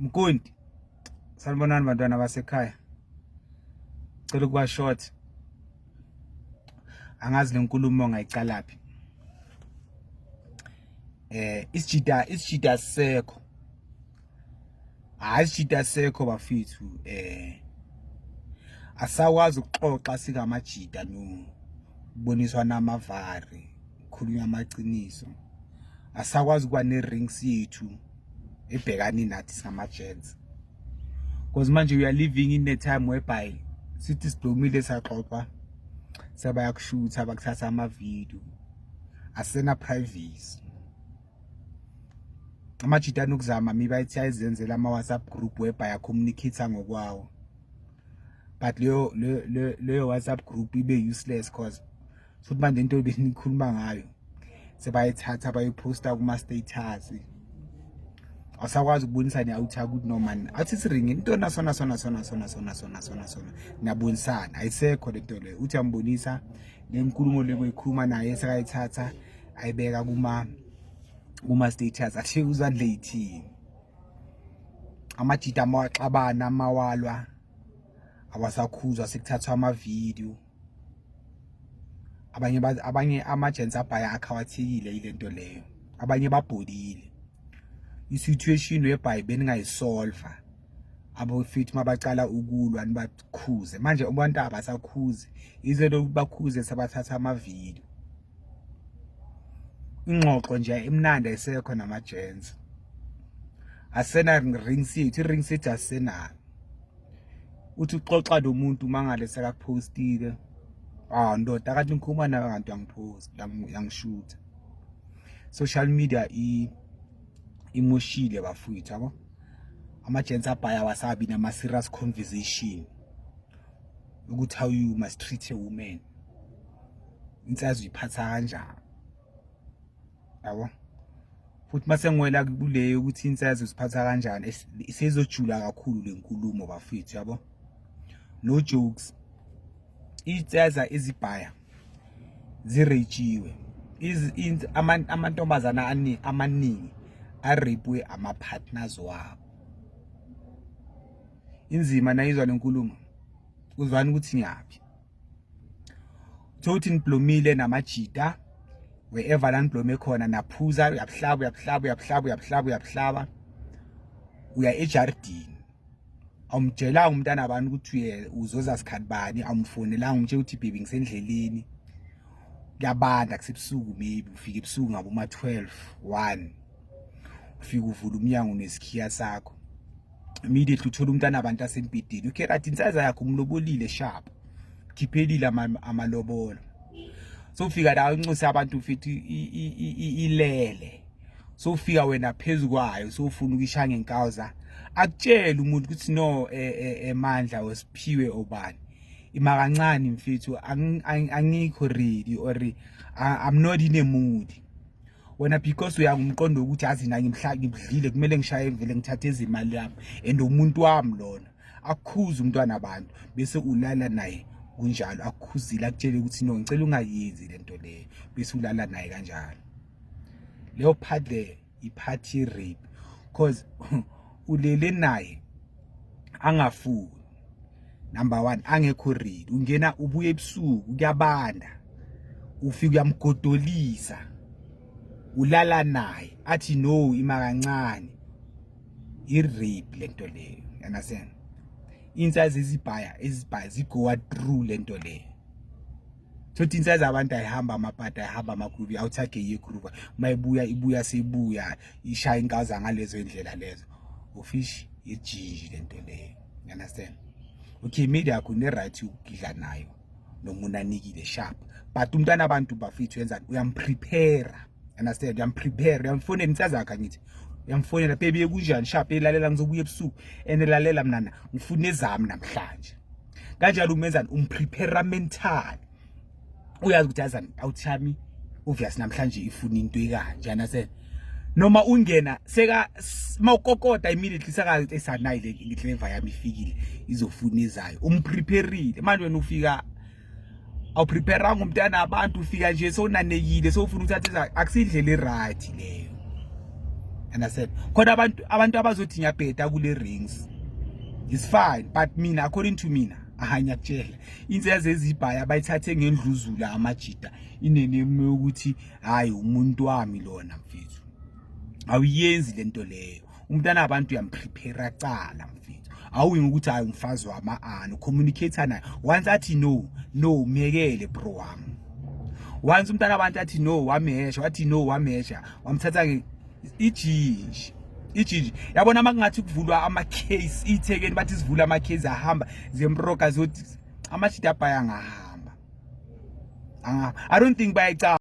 Mkundi, sanibonani bantwana basekhaya. Cela ukuba short. Angazi lenkulumo ngayicalaphi. Isijida sekho. Hayi, isijida sekho bafethu. Asakwazi ukuxoxa singamajida, no kuboniswa namavari, khulunywa amaqiniso. Asakwazi ukuba ne-rings yethu ebhekani nathi singama-gents, because manje we are living in a time whereby sithi siblomile, saxoxa, sebayakushutha, bakuthatha amavidiyo, asena privacy. Amajita anokuzama miba ethi ayizenzela ama-WhatsApp group whereby acommunicate ngokwawo, but leyo WhatsApp group ibe useless, cause futhi manje into ebenikhuluma ngayo sebayithatha bayiphosta kuma-status. Awusakwazi ukubonisa ne-outie ukuthi, "No man, athi siringi into nasona sona sona sona sona sona sona sona," niyabonisana. Ayisekho lento leyo. Uthi uyambonisa le nkulumo le boyikhuluma naye, sekayithatha ayibeka kuma status, athi uzandle yithini. Amajita amawaxabana, amawalwa, awasakhuzwa, sekuthathwa amavidiyo. Abanye ama-gents abhaya akhawathekile yilento leyo, abanye babhodile. I-situation whereby beningayisolva abofethu mabacala ukulwa, nibakhuze. Manje abantu abasakhuzi, ize lokuthi bakhuze, sebathatha amavidiyo. Ingxoxo nje emnandi ayisekho nama-gents, asena ring seat, i-ring seat asenayo. Uthi uxoxa nomuntu, mangale sekakuphostile. Ah, ndoda, kanti ngikhuluma nawe kanti uyangiphosta, uyangishutha. Social media imoshile bafowethu, yabo. Ama-gents abhaya wasabi nama-serious conversation ukuthi how you must treat a woman, insizwa uyiphatha kanjani, yabo. Futhi mase ngiwela kuleyo ukuthi insizwa uziphatha kanjani, isezojula kakhulu le nkulumo bafethu, yabo. No jokes, iy'nsizwa ezibhaya zirapiwe, amantombazana amaningi arepwe ama-partners wabo. Inzima nayizwa le nkulumo, uzwani ukuthi ngiyaphi. Thothi niblomile namajita, wherever la niblome khona, naphuza, uyabuhlaba, uyabuhlaba, uyabuhlaba, uyabuhlaba, uyabuhlaba, uya ejardini. Awumtshelanga umntana abantu ukuthi uye uzoza sikhathi bani, awumfonelanga umtshela ukuthi, "Baby, ngisendleleni, kuyabanda, kusebusuku." Maybe ufika ebusuku ngabo ma 12 1, ufika uvula umnyango nesikhiya sakho, immediately uthola umntana abantu asembhedeni. Okay, right, insizwa yakho umlobolile, sharp, khiphelile amalobolo. So ufika la, unxuse abantu futhi ilele, so ufika wena phezu kwayo, so ufuna ukishaya ngenkawuza. Akutshela umuntu ukuthi, "No, emandla osiphiwe obani, ima kancane mfethu, angikho ready or I'm not in a mood." Wena, because uyangumqondo ukuthi yazi na ngimhla ngibudlile, kumele ngishaye vele, ngithathe izimali yami and umuntu wami lona. Akukhuze umntwana abantu, bese ulala naye kunjalo. Akukhuzile, akutshele ukuthi, "No, ngicela ungayenzi lento leyo," bese ulala naye kanjalo. Leyo part le i-part rape, cause ulele naye angafuni, number 1, angekho ready. Ungena ubuye ebusuku, kuyabanda, ufika uyamgodolisa, ulala naye, athi, "No, ima kancane." I-rape lento leyo, you understand? Insizwa ezibhaya zigoa through lento leyo. Thothi insizwa abantu ayihamba amapata, ayihamba amagroove, awuthage yegroove, mayibuya ibuya seyibuya ishaya inkaza ngalezo indlela lezo, ufish ijinji lento leyo, you understand? Okay, media yakho ne right yokugidla nayo noma unanikile, sharp, but umntwana abantu bafethu wenzani? Uyamprepare, understand? Uyamprepare, uyamfonela insizwa yakhe, angithi uyamfonela, "Baby, kunjani? Sharp, elalela, ngizobuya ebusuku and lalela mnana, ngifuna ezami namhlanje." Kanjalo umenzani? Umprepare mentally, uyazi ukuthi yazani awuthami, obvious namhlanje ifuna into ekanje, understand? Noma ungena seka mawukokota, immediately sekazi esanayi le clever yami ifikile, izofuna izayo. Umprepareile. Manje wena ufika awupreparanga umntana abantu, ufika nje sowunanekile, sowufuna ukuthatha. Akusindlela eright leyo. Understand? Khona abantu abazothi ngiyabheda kule rings, it's fine, but mina, according to mina, aha, ngiyakutshela, insizwa zezibhaya bayithathe ngendluzula amajida ineneme yokuthi hayi, umuntu wami lona, mfethu. Awuyenzi lento leyo. Umntana abantu uyamprepare cala, mfethu. Awuyi ukuthi hayi, umfazi wama ani communicate naye. Once athi no, no, myekele, bro wami. Once umntana abantu athi no, wamesha, wathi no, wamesha, wamthatha ijinji, ijinji, yabona. Makungathi kuvulwa ama-case ithekeni, bathi sivula ama-case, ahamba zemroka zothi amajida abhaya angahamba. I don't think bayayicaba.